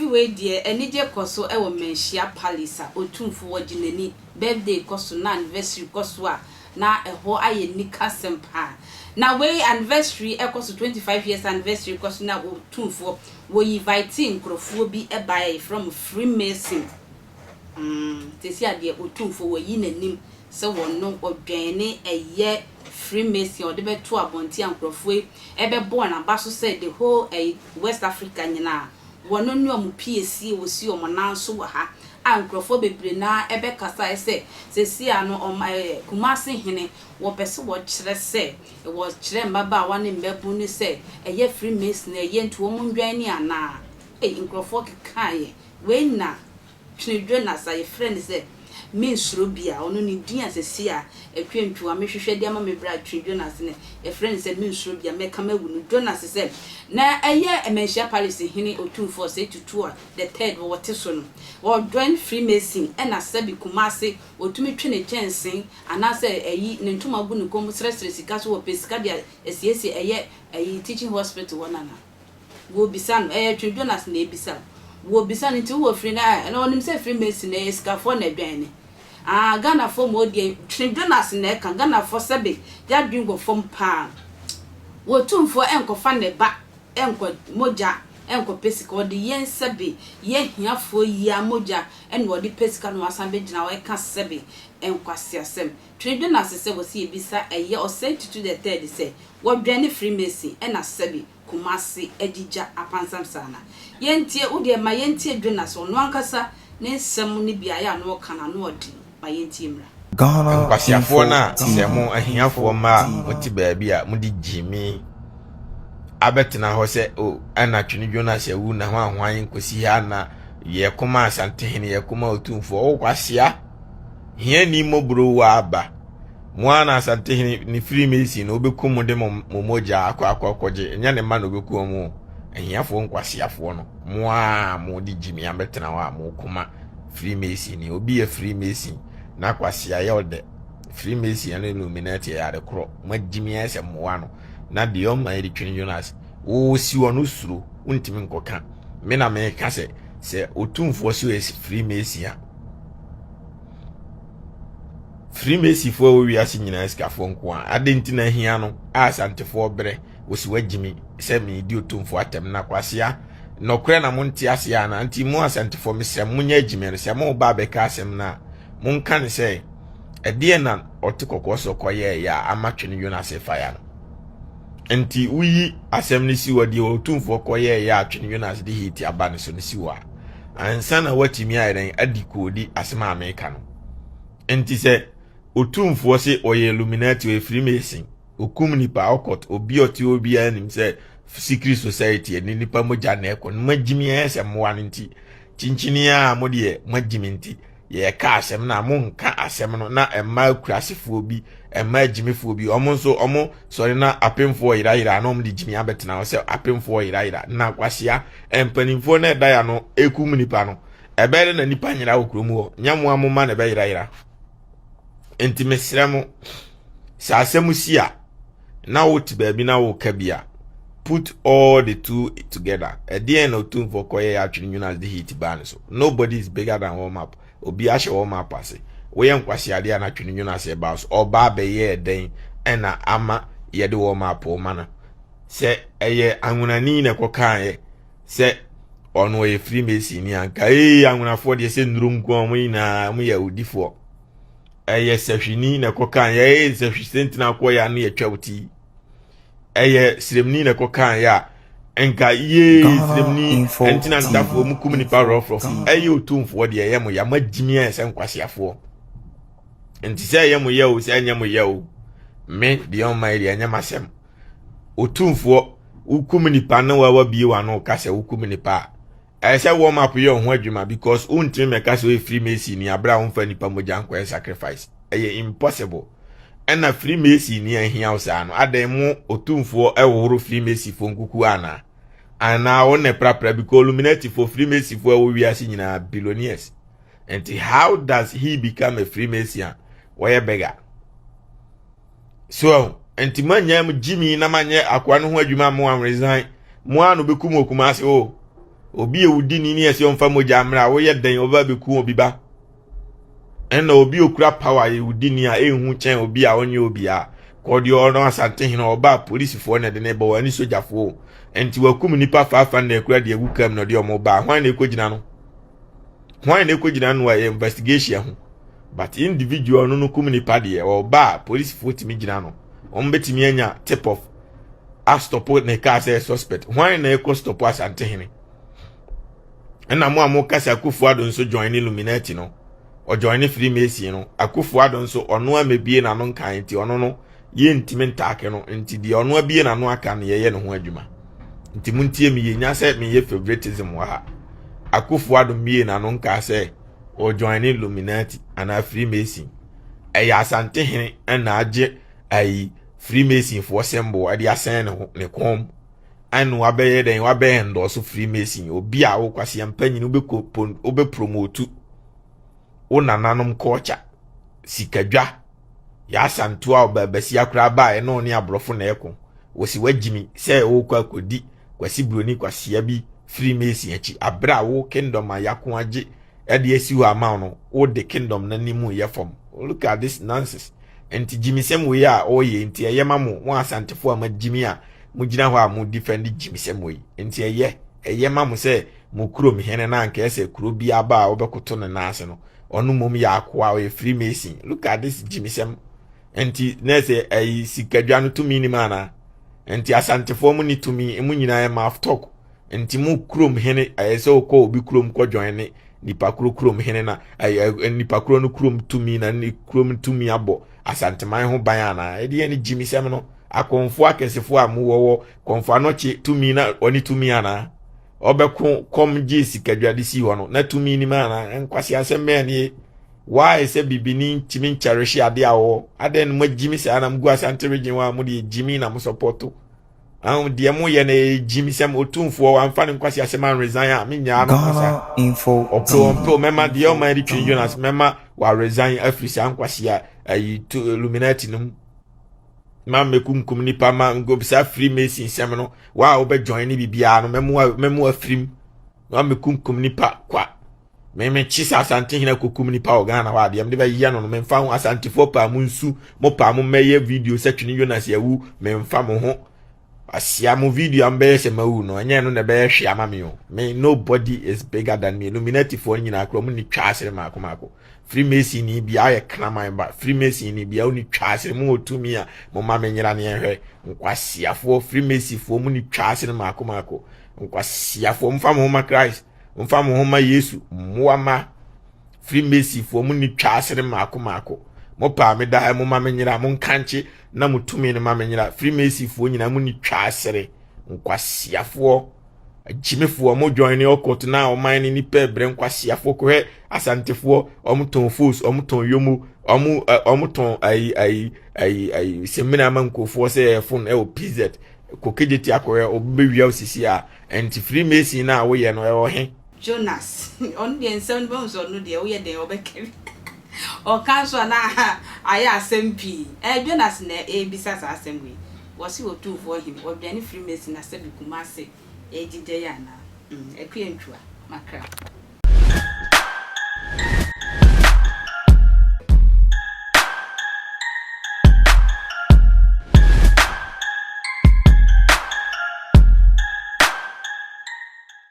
Afe wei deɛ, anigye kɔ so wɔ Manhyia Palace a Otumfoɔ wɔgye n'ani. Birthday kɔ so na anniversary kɔ so a, na ɛhɔ ayɛ nikasɛm paa. Na wei anniversary ɛkɔ so, 25 years anniversary kɔ so, na Otumfoɔ wɔyi invite nkurɔfoɔ bi baeɛ a yɛfrɛ wɔn Freemason. Seesei adeɛ Otumfoɔ wɔyi n'anim sɛ wɔno ɔdwɛn ne ɛyɛ Freemason a ɔde bɛto abɔnten a nkurɔfoɔ yi ɛbɛbɔ wɔn aba so sɛ the whole ɛyi West Africa nyinaa wɔno ne wɔn piesie wɔsi wɔn nan so wɔ ha a nkurɔfoɔ bebree naa ɛbɛkasa sɛ seesei ano ɔmo Kumasi hene wɔpɛ sɛ wɔkyerɛ sɛ wɔkyerɛ mmabaawa ne mmabunu sɛ ɛyɛ Freemason ɛyɛ, nti wɔn ndwɛn ne anaa. Ɛy, nkurɔfoɔ kekaeɛ wei na Twene Jonas a yɛfrɛ no sɛ Mensuro Bia, ɔno ne din a sɛsi a atwantwa mehwehwɛ de ama me berɛ a Twene Jonas ne yɛfrɛ no sɛ Mensuro Bia, mɛka mawu no. Jonas sɛ na ɛyɛ Manhyia Palace hene Otumfoɔ sɛ Tutu a the third wɔte so no wɔjoin Freemason, ɛna sɛbi Kumase wɔtumi twe ne kyɛnsee anaasɛ ɛyi ne ntoma gu ne kɔn mu srɛsrɛ sika so, wɔpɛ sika de asiesie ɛyɛ ɛyi teaching hospital hɔ. Nana wɔbisa no, ɛyɛ Twene Jonas na ebisa wɔbisa no, nti wowɔ firi na ɛna ɔnim sɛ Freemason ɛyɛ sikafoɔ na ɛdwan ne ah Ghanafoɔ ma ɔdeɛ. Twene Jonas na ɛka Ghanafoɔ sɛbe yɛadwen wɔ fam paa. Wɔtumfoɔ ɛnkɔfa ne ba ɛnkɔ mogya ɛnkɔpɛ sika, ɔde yɛn sɛbe yɛn hiafoɔ yia mogya ɛna ɔde pɛ sika na wasan bɛgyina hɔ ɛka sɛbe nkwasiasɛm. Twene Jonas sɛ wɔsi ebisa ɛyɛ Ɔsɛe Tutu the third sɛ wɔdwɛn ne Freemason ɛna sɛbe Kumase agyigya apansam saa na yɛntie. Wodeɛ ma yɛntie Jonas, ɔno ankasa ne nsɛm ne beaeɛ a na ɔka no ano ɔden. Ma yɛntie mmra. Ghana. Nkwasiafoɔ no a sɛ mo ahiafoɔ mma a mote baabi a mode gyimi abɛtena hɔ sɛ o ɛna Twene Jonas awu na ho ahwan nkɔsi ha na yɛkɔma Asantehene, yɛkɔma Otumfoɔ. Wo kwasia hiani mmɔborɔ wo aba mo ara na Asantehene ne Freemason na wobɛkum mo de mo mo mogya akɔ akɔgye. Ɛnyɛ ne mma na wobɛkum mo, ahiafoɔ nkwasiafoɔ no. Mo a mo de gyimi abɛtena hɔ a mo kɔma Freemason ni, obi yɛ Freemason na kwasia yɛ ɔdɛ. Freemason ne Illuminati yɛ ade korɔ. Mo agyimi ayɛ sɛ mmoa no na deɛ ɔma yɛde Twene Jonas wɔsi hɔ no suro wontumi nkɔka. Me na meka sɛ Otumfoɔ so yɛ Freemason a, Freemasonfoɔ a wɔ wiase nyinaa sikafoɔ nko a ade nti na ahia no a Asantefoɔ brɛ wɔsi wagyimi sɛ meedi Otumfoɔ atɛm na kwasia nɔkorɛ na monte aseɛ ana? Nti mo Asantefoɔ, mesrɛ monyɛ agyimi no sɛ moba abɛka asɛm no a, monka ne sɛ ɛdeɛ na ɔte kɔkɔɔ so kɔyɛɛyɛ a ama Twene Jonas fa ya no. Nti woyi asɛm no si hɔ deɛ Otumfoɔ kɔyɛɛyɛ a Twene Jonas de hate aba ne so no si hɔ a, ansa na woatumi ayɛ dɛn adi koodi asɛm a meka no. Nti sɛ Otumfoɔ se ɔyɛ Illuminati, ɔyɛ Freemason, okum nipa ɔkɔt obi a ɔte obiara anim sɛ secret society ɛne nipa mogya na ɛkɔ no, moagyimi ayɛ sɛ mmoa no. Nti kyinkyini a mo deɛ moagyimi, nti yɛka asɛm no a monka asɛm no na mmaa akurasefoɔ bi, mmaa agyimifoɔ bi, ɔmo nso ɔmo sɔre na apemfoɔ yerayera na ɔmo de gyimi abɛtena hɔ sɛ apemfoɔ yerayera. Na kwasia mpanimfoɔ na ɛda ya no ekum nipa no, ɛbɛyɛ dɛ na nipa nyera wɔ kurom hɔ nyɛ mo a mo ma na ɛbɛyerayera. Nti mesrɛ mo, sɛ asɛm si a na wote baabi na woka bi a, put all the two together. Ɛdeɛn na Otumfoɔ kɔyɛ yɛ atwene Jonas de hate baa ne so? Nobody is bigger than warm up. Obi ahyɛ warm up ase woyɛ nkwasiadeɛ a na Twene Jonas ɛbaa so ɔbaa bɛyɛɛ dɛn ɛna ama yɛde warm up ma no sɛ ɛyɛ anwonani na ɛkɔkaeɛ sɛ ɔno ɔyɛ Freemason ni anka ee anwonafoɔ deɛ sɛ nnuro nko a wɔn nyinaa wɔn yɛ awudifoɔ. Ɛyɛ sɛhwini na ɛkɔkaeɛ ee sɛhwi sɛntina akɔyɛ ano yɛtwa wo ti. Ɛyɛ siremni na ɛkɔkaeɛ a nka yee siremni ntina ntafoɔ mu kum nipa rɔfrɔf. Ɛyɛ Otumfoɔ deɛ ɛyɛ mo ya, mo agyimi ayɛ sɛ nkwasiafoɔ. Nti sɛ ɛyɛ mo yɛ o, sɛ ɛnyɛ mo yɛ o, me deɛ ɔma yi deɛ ɛnyɛ m'asɛm. Otumfoɔ wokum nipa ne wa wabie w'ano ka sɛ wokum nipa a, ɛyɛ sɛ warm up yɛ ɔho adwuma because wontumi mɛka sɛ ɔyɛ Freemason ni abere a womfa nipa mogya nkɔyɛ sacrifice. Ɛyɛ impossible. Ɛna Freemason ni ahia wo saa no adan mu Otumfoɔ ɛhohoro Freemasonfoɔ nkuku anaa wɔn na prapra because Illuminati foɔ, Freemasonfoɔ ɛwɔ wiase nyinaa, billionaires. Nti how does he become a Freemason a wɔyɛ beggar? So nti manya mu gyimi na manyɛ akoa no ho adwuma mo anresign mo a no bɛkum wɔ Kumase o. Obi a odi ni ne ɛsɛ ɔmfa mogya mmerɛ a woyɛ dɛn ɔba bɛku obi ba. Ɛna obi okura power yɛ odi ni a ɛnhu kyɛn obi a ɔnyɛ obi a kɔdeɛ ɔno Asantehene ɔba polisifoɔ na ɛde ne bɔ wɔn ne sogyafoɔ nti wakum nipa faafa na ekura deɛ egu kam na ɔde ɔmo ba hwan na ekɔgyina no hwan na ekɔgyina no a ɛyɛ investigation ho but individual no no kum nipa deɛ ɔba a polisifoɔ tumi gyina no wɔn bɛtumi anya tip off astop ne kaa sɛ suspect. Hwan na ekɔ stop Asantehene? Ɛna mo a mo kasa Akufo Addo nso join ne Illuminati no, ɔjoin ne Freemason no. Akufo Addo nso ɔno amebie n'ano nkan nti ɔno no yɛntumi ntaake no nti deɛ ɔno abie n'ano aka no yɛyɛ ne ho adwuma. Nti mo ntie mi yɛnya sɛ meyɛ favoritism wɔ ha. Akufo Addo mie n'ano nka sɛ ɔjoin ne Illuminati anaa Freemason. Ɛyɛ Asantehene ɛna agye ayi Freemason foɔ symbol ɛde asɛn ne ho ne kɔn mu ɛna wabɛyɛ dɛn wabɛyɛ ndɔɔso Freemason. Obi a wokwasi mpanyin wobɛkɔ wobɛpromote wo nananom culture sikadwa yɛ asanto a ɔbaabasia koraa baa ɛna ɔne aborɔfo na ɛko wɔsi wagyimi sɛ wɔkɔ akɔdi Kwasi Buroni kwasia bi Freemason akyi abere a wo kingdom a yako agye ɛde asi hɔ ama no wode kingdom n'anim yɛ fam. Look at this nonsense. Nti gyimisɛm wei a ɔreyɛ nti ɛyɛ ma mo mo Asantefoɔ a ma gyimi a mo gyina hɔ a mo defend gyimisɛm wei nti ɛyɛ ɛyɛ ma mo sɛ mo kurom hene na anka ɛsɛ kuro bi aba a wɔbɛkoto ne nan ase no ɔno mmom yɛ akoa ɔyɛ Freemason. Look at this gyimisɛm. Nti na ɛsɛ ɛyi sikadwa no tumi nim ana nti Asantefoɔ mo ni tumi mo nyinaa yɛ mouth talk nti mo kurom hene ɛyɛ sɛ ɔkɔ obi kurom kɔ join ne nipa kuro kurom hene na ɛyɛ nipa kuro no kurom tumi na ne kurom tumi abɔ Asanteman ho ban ana ɛde yɛ ne gyimisɛm no. Akɔnfoɔ akɛsefoɔ a mo wɔwɔ kɔnfo anɔkye tumi na ɔne tumi ana ɔbɛko kɔm gye sikadwa de si hɔ no na tumi nim ana nkwasi asɛm bɛn nie. Why sɛ bibini ntumi nkyɛrehye ade a wɔwɔ adan no mo agyimi saa na mo gu Asante Region hɔ a mo de gyimi na mo support ahun deɛ mo yɛ no yɛ gyimi sɛm. Otumfoɔ wamfa ne nkwasi asɛm an resign a me nyaa no kasa ɔpɛ ɔmpɛ mɛma deɛ ɔma yɛde Twene Jonas mɛma wa resign afiri saa nkwasi a ayi to Illuminati no mu ma mɛkunkum nipa ma nko saa Freemason sɛm no wa a wobɛ join ne biribiara no mɛmo mɛmo afirim na mɛkunkum nipa kwa mɛmɛ kyi sɛ Asantehene kokum nipa wɔ Ghana hɔ adeɛ mede bɛyɛ no no mɛmfa ho. Asantefoɔ paa mo nsu mo paa mo mɛyɛ video sɛ Twene Jonas awu mɛmfa mo ho asia mo video a mbɛyɛ sɛ mawu no ɛnyɛ no na ɛbɛyɛ hwee ama me o. Me, nobody is bigger than me. Illuminati foɔ nyinaa korɔ mo ni twa asere maako maako. Freemason ni bia ayɛ kraman ba Freemason ni bia oni twa asere mo wɔ tumi a mo ma me nyera ne ɛhwɛ nkwasiafoɔ. Freemason foɔ mo ni twa asere maako maako. Nkwasiafoɔ mfa mo ho ma Christ, mfa mo ho ma Yesu mmoa ma Freemason foɔ mo ni twa asere maako maako. Mo paa me da mo ma me nyera mo nkankye na mo tumi no ma me nyera. Freemason foɔ nyinaa mo ni twa asere nkwasiafoɔ agyimifoɔ mo join ne ɔkɔt na ɔman ne nipa ɛbrɛ nkwasiafoɔ kɔhwɛ Asantefoɔ ɔmo tɔn fos ɔmo tɔn yomo ɔmo ɛ ɔmo tɔn ayi ayi ayi ayi semina ama nkurɔfoɔ sɛ ɛyɛ phone ɛwɔ pz kɔ ti akɔhwɛ obi bɛwia osisi a nti Freemason na woyɛ no ɛwɔ he. Jonas ɔno deɛ nsɛm no bɛhu sɛ ɔno deɛ woyɛ deɛ ɔbɛka bi ɔka nso a na ayɛ asɛm pii. Ɛɛ Jonas na ɛrebisa saa asɛm wei wɔsi Otumfoɔ hene ɔdwane Freemason na sɛbi Kumase ɛgyigya yi anaa Akua Ntwa makra.